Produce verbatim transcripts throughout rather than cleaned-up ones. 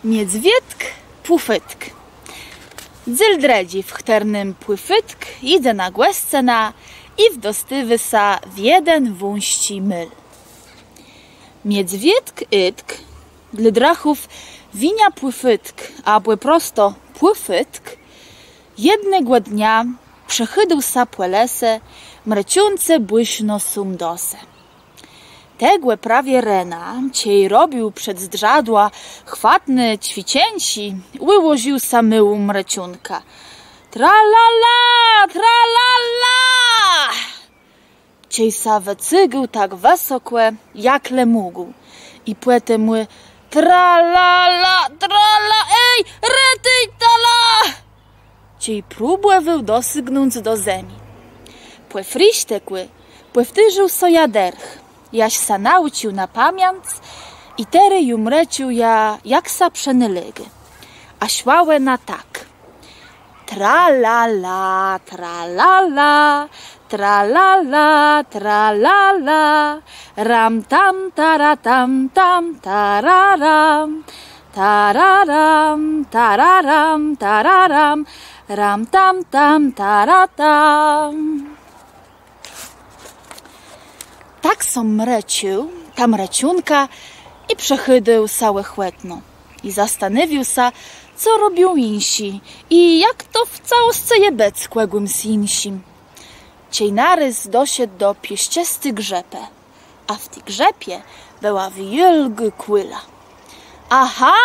Miedzwiôdk Pùfôtk. Dzél drëdżi, w chtërnym Pùfôtk jidze na gòscënã i wdostôwô sã w jeden wąsczi môl. Miedzwiôdk Ôtk, dlô drëchów Winia Pùfôtk, abò prosto Pùfôtk, jednégò dnia przechôdôł sã pò lese, mrëczącë bùszno sóm do se. Tegò prawie rena, czej robił przed zdrzadłã chwatné cwiczënczi, ùłożił sã môłą mrëczónkã. Tralala, tralala! Czej sã wëcygôł tak wësokò, jak le mógł. I pòtemù: Tralala, trala, ej, retëj, tala! Czej próbòwôł dosygnąc do zemi. Pò frisztëkù pòwtôrzôł so jã dërch, jaż sã naùcził na pamiãc i terô ju mrëcził jã, jak sã przënôlégô. A szła òna tak. Tralala, tralala, tralala, tralala, ram tam, tara tam, tam, tararam, tararam, tararam, tararam, ram tam, tam, tara tam. Tak so mrëcził tã mrëczónkã i przechôdôł sã òchòtno. I zastanôwiôł sã, co robią jinszi i jak to w całoscë je bëc kògùms jinszim. Czej narôz doszedł do piôszczësti grzëpë, a w ti grzëpie bëła wiôlgô kùla. Aha!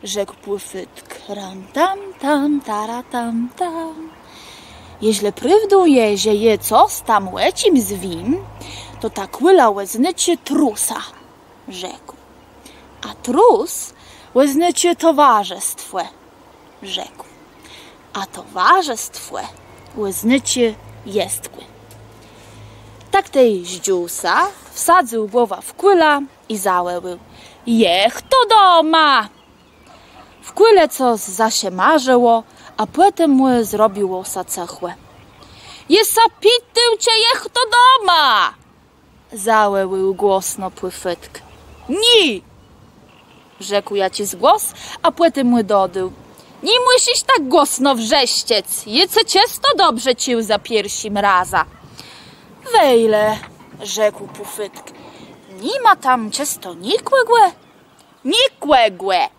Rzekł Pùfôtk, ram tam tam tara tam tam. Jeżlë prôwdą je, że jô cos tam ò czims wiém, to ta kùla òznôczô Trusa, rzekł. A Trus òznôczô towarzëstwò, rzekł. A towarzëstwò òznôczô jestkù. Tak tej zdżął sã, wsadzył głowã w kùlã i zawòłôł: Jechto doma! W kùlë cos zaszemarzëło, a pòtemù zrobiło sã cëchò. Jô sã pitôł ce, jechto doma! Zawòłôł głosno Pùfôtk. Ni! Rzekł jaczis głos, a pòtemù dodôł: Ni mùszisz tak głosno wrzeszczec, jô ce czësto dobrze czuł za pierszim razã. Wejle, rzekł Pùfôtk, ni ma tam czësto nikògò? Nikògò!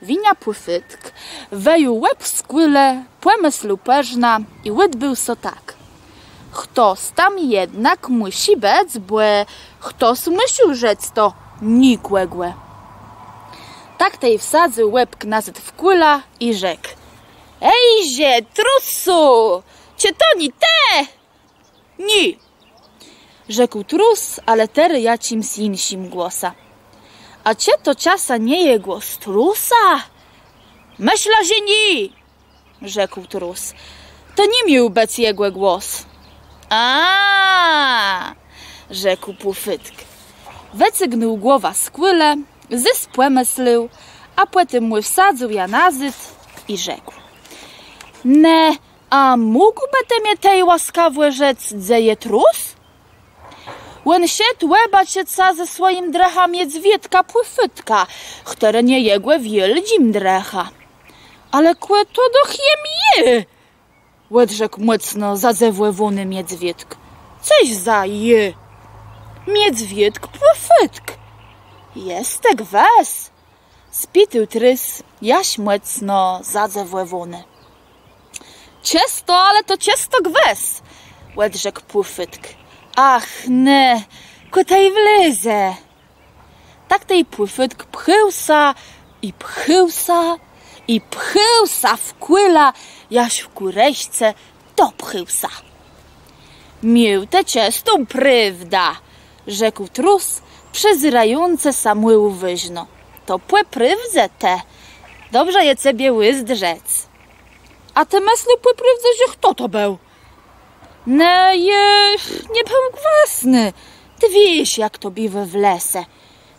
Winia Pùfôtk wëjął łeb z kùlë, pòmëslôł përznã i ùdbôł so tak: Chtos tam jednak mùszi bëc, bò chtos mùszôł rzec to nikògò. Tak tej wsadzył łeb nazôd w kùlã i rzekł: Ejże, Trusu, czë to nié të? Nié, rzekł Trus, ale terô jaczims jinszim głosã. A czë to czasã nie je głos Trusa? Mëszlã, że nié, rzekł Trus. To ni miôł bëc jegò głos. A, rzekł Pùfôtk. Wëcygnął głowã z kùlë, zôs pòmëslôł, a pòtemù wsadzył jã nazôd i rzekł: Në, a mógłbë të mie tej łaskawò rzec, dze je Trus? Òn szedł òbaczëc sã ze swòjim drëchã miedzwiôdkã Pùfôtkã, chtëren je jegò wiôldżim drëchã. Ale kò to doch jem jô! Òdrzekł mòcno zadzëwòwóny miedzwiôdk. Cëż za jô? Miedzwiôdk Pùfôtk. Jes të gwës? Spitôł Trus, jaż mòcno zadzëwòwóny. Czësto, ale to czësto gwës, òdrzekł Pùfôtk. Ach, në, kò tej wlezë. Tak tej Pùfôtk pchôł sã i pchôł sã i pchôł sã w kùlã, jaż kù reszce dopchôł sã. Miôł të czëstą prôwdã, rzekł Trus, przëzérającë sã mù ùwôżno. To pò prôwdze të. Dobrze je cebie ùzdrzec. A të mëslôł pò prôwdze, że chto to béł? Në, jô nie béł gwësny. Të wiész, jak to biwô w lese.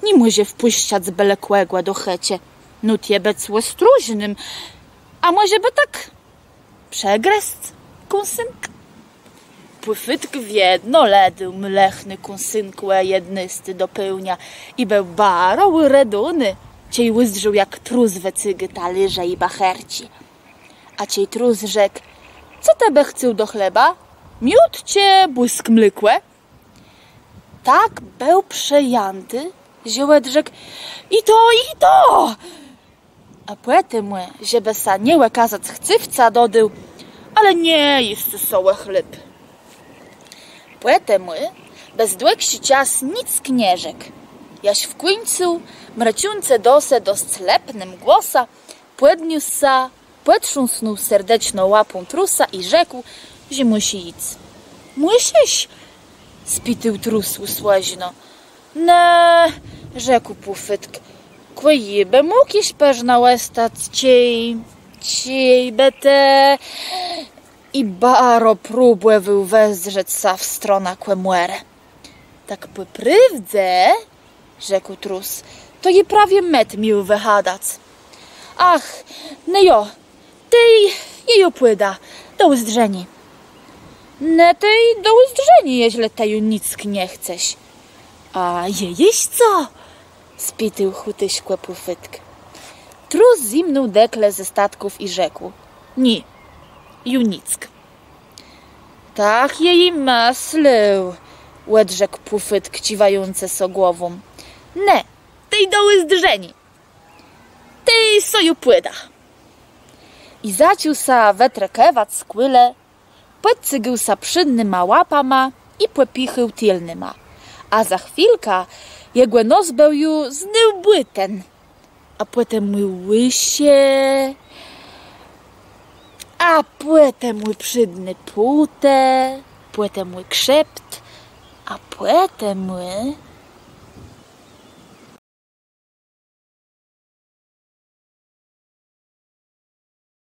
Ni mòże wpùszczac bële kògò do chëczë. Nót je bëc òstróżnym. A mòże bë tak przëgrëzc kąsynk? Pùfôtk wiedno lëdôł mlechné kąsynkò ò jednôsti do pôłnia i béł baro ùredowóny. czej ùzdrzôł, jak trus wëcygô talérze i bacharczi. A czej trus rzekł: „Co të bë chcôł do chleba? Miód czë bùsk mlékò?” Tak béł przejãti, że òdrzekł: „I to, i to!” A pòtemù, żebë sã nie òkazac chcëwcã, dodôł: „Ale nie jiscë so ò chléb.” Pòtemù bez dłëgszi czas nick nie rzekł, jaż w kùńcu, mrëczącë do se dosc lepnym głosã, pòdniósł sã, pòtrząsnął serdeczno łapą trusa i rzekł, że mùszi jic. „Mùszisz?” spitôł trus ùsłëżno. „Në”, rzekł Pùfôtk, „kò jô bë mógł jesz përznã òstac, czej, czejbë të”. I baro próbòwôł wezdrzec sã w stronã kòmòrë. „Tak pò prôwdze”, rzekł trus, „to jô prawie met miôł wëchadac. Ach, në jo, tej jô ju pùdã. Do ùzdrzeniô.” „Në tej do ùzdrzeniô, jeżlë të ju nick nie chcesz.” „A je jesz co?” spitôł chùtuszkò Pùfôtk. Trus zjimnął dekle ze statków i rzekł: „Nié, ju nick.” „Tak jô i mëslôł”, òdrzekł Pùfôtk, cziwającë so głową. „Në, tej do ùzdrzeniô. Tej so ju pùdã.” I zaczął sã wëtrëkiwac z kùlë, pòdcygôł sã przédnyma łapama i pòpichôł tilnyma. A za chwilkã jegò nos béł ju znôw bùten. A pòtemù ùszë, a pòtemù przédné pùtë, pòtemù krzept, a pòtemù